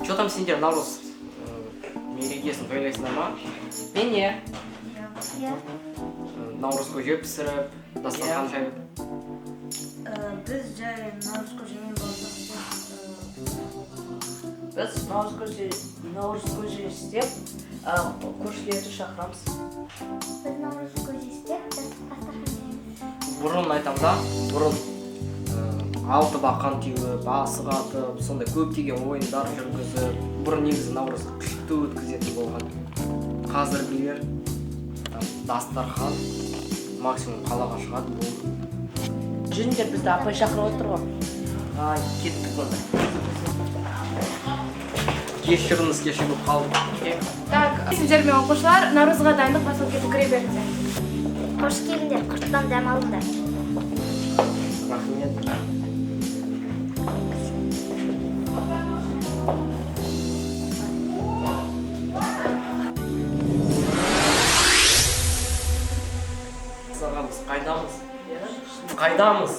Че там, сендер наурыз мерекесін тойлайсыңдар ма? Мен не? Иә. Наурыз көже пісіріп, дастархан жайып. Біз жай наурыз көжемен болдық. Біз наурыз көже істеп, көршілерді шақырамыз. Біз наурыз көже істеп, дастархан жаймыз. Бұрын айтам да, бұрын алты бақан теуіп, асық атып, сондай көптеген ойындар жүргізіп, бұрын негізі наурыз күшті өткізетін болған. Қазіргілер там дастархан, максимум қалаға шығады, болды. Жүріңдер, бізді апай шақырып отыр ғой. Ай, кеттік онда. Кешіріңіз, кешігіп қалдық. Так, сіздер мен оқушылар, наурызға дайындық басталып кетті, кіре беріңіздер. Қош келдіңдер, құрттан дәм алыңдар. Рахмет. Саған біз қайдамыз? Қайдамыз?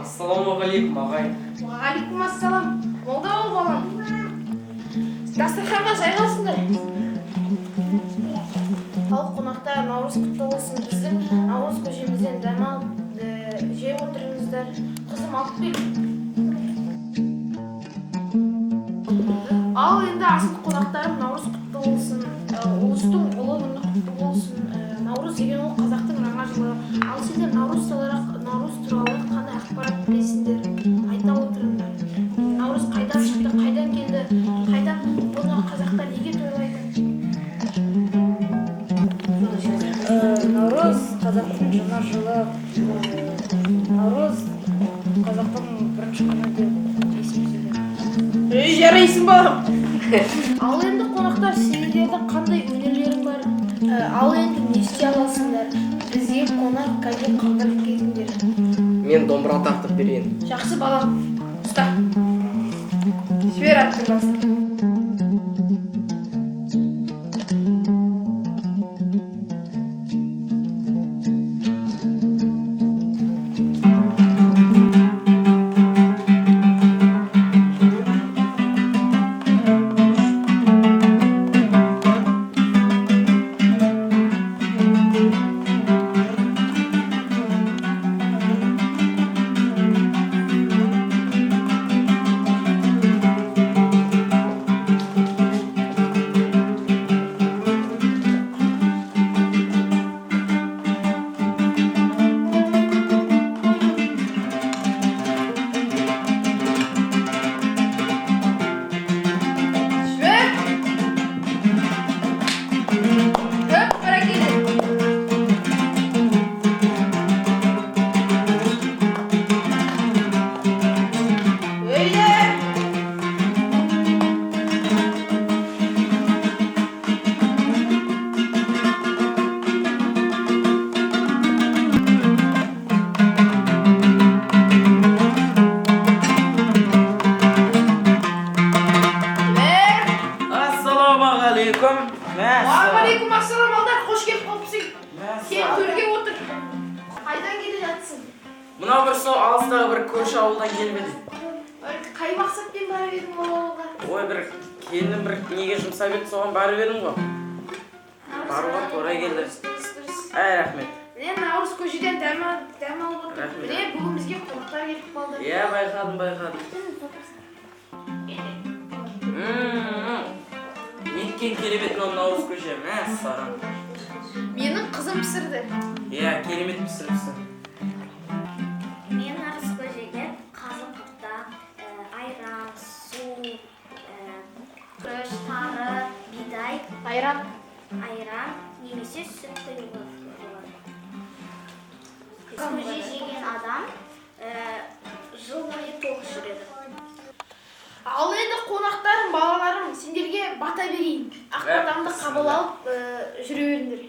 Ассалаумағалейкум, ағай. Уағалейкум ассалам. Молда бол, балам. Дастарханға жайғасыңдар. Ал, қонақтар, наурыз құтты болсын! Біздің наурыз көжемізден дәм алып, жеп отырыңыздар. Қызым, алып кел. Ал енді, асыл қонақтарым, наурыз құтты болсын! Ұлыстың ұлы күні құтты болсын! Наурыз деген ол қазақтың жаңа жылы. Ал сендер наурыз туралы қандай ақпарат білесіңдер, айта отырыңдар. Наурыз қайдан шықты, қайдан келді, қайдан, бұны қазақтар неге тойлайды? Наурыз қазақтың жаңа жылы. Наурыз қазақтың бірінші күні деп есептеледі. Ей, жарайсың, балам. Ал енді, қонақтар, сендердің қандай өнерлерің бар? Ал енді не істей аласыңдар? Бізге қонақ кәде қалдырып келдіңдер? Мен домбыра тартып берейін. Жақсы, балам, ұста, жібер аттың басын. Жібер! Хөп, бәрекелді! Өйде! Жібер! Ассалаумағалейкум. Уағалейкум ассалам, Алдар, қош келіп қалыпсың. Кел, төрге отыр. Қайдан келе жатсың? Мынау бір сол алыстағы бір көрші ауылдан келіп едім. Ой, қай мақсатпен барып едің ол ауылға? Ой, бір келінім бір неге жұмсап еді, соған барып едім ғой. Баруға тура келді. Дұрыс, дұрыс. Әй, рахмет. Міне, наурыз көжеден дәм алып отыр. Рахмет. Міне, бүгін бізге қонақтар келіп қалды. Иә, байқадым, байқадым. Неткен керемет мынау наурыз көже, мәссаған. Менің қызым пісірді. Иә, керемет пісіріпсің. Мен наурыз көжеге қазы құрта, айран, су, күріш, тары, бидай, Айран. Айран немесе сүт құюға болады. Көже жеген адам жыл бойы тоқ жүреді. Ал енді, қонақтарым, балаларым, сендерге бата берейін. Ақ батамды қабыл алып, жүре беріңдер.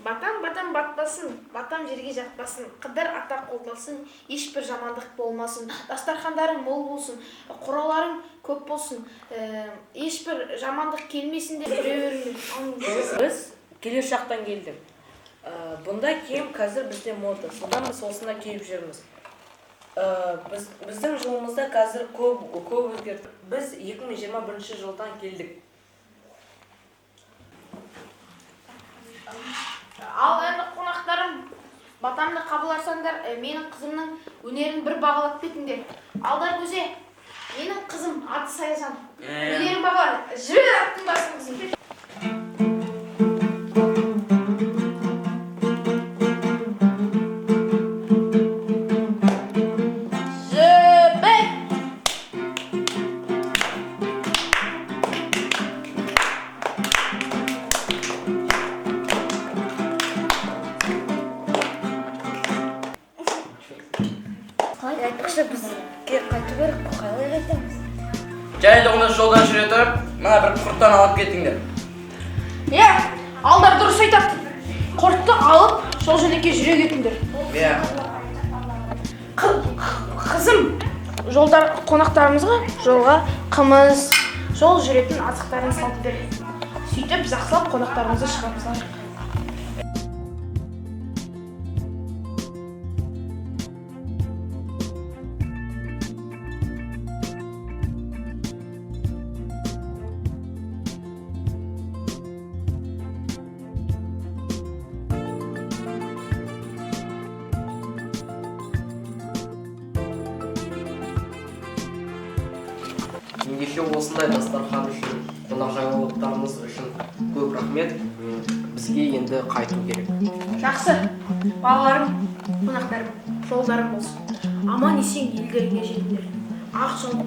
Батам, батам батпасын, батам жерге жатпасын, Қыдыр ата қолдасын, ешбір жамандық болмасын, дастархандарың мол болсын, қораларың көп болсын, ешбір жамандық келмесін деп жүре беріңдер. Аумин. Біз келер жақтан келдік. Бұндай киім қазір бізде мода, содан біз осында киіп жүрміз. Біздің жылымызда қазір көп көп өзгерді. Біз 2021 жылдан келдік. Ал енді, қонақтарым, батамды қабылдарсаңдар, менің қызымның өнерін бір бағалап кетіңдер. Алдар көзе, менің қызым, аты Саяжан, өнерін бағала. Жібер аттың басын, қызым. Жібер! Қалай, айтпақшы, бізге қайту керек қой, қалай қайтамыз? Жарайды, онда жолдан жүре тұрып, мына бір құрттан алып кетіңдер. Иә, Алдар дұрыс айтады. Құртты алып, жол жөнекей жүре кетіңдер. Иә. Қызым, жолдар қонақтарымызға жолға қымыз, жол жүретін азықтарын салып бер. Сөйтіп жақсылап қонақтарымызды шығарып салайық. Ендеше, осындай дастархан үшін, қонақжайлылықтарыңыз үшін көп рахмет. Бізге енді қайту керек. Жақсы, балаларым, қонақтарым, жолдарың болсын. Аман есен елдеріңе жетіңдер. Ақ жол.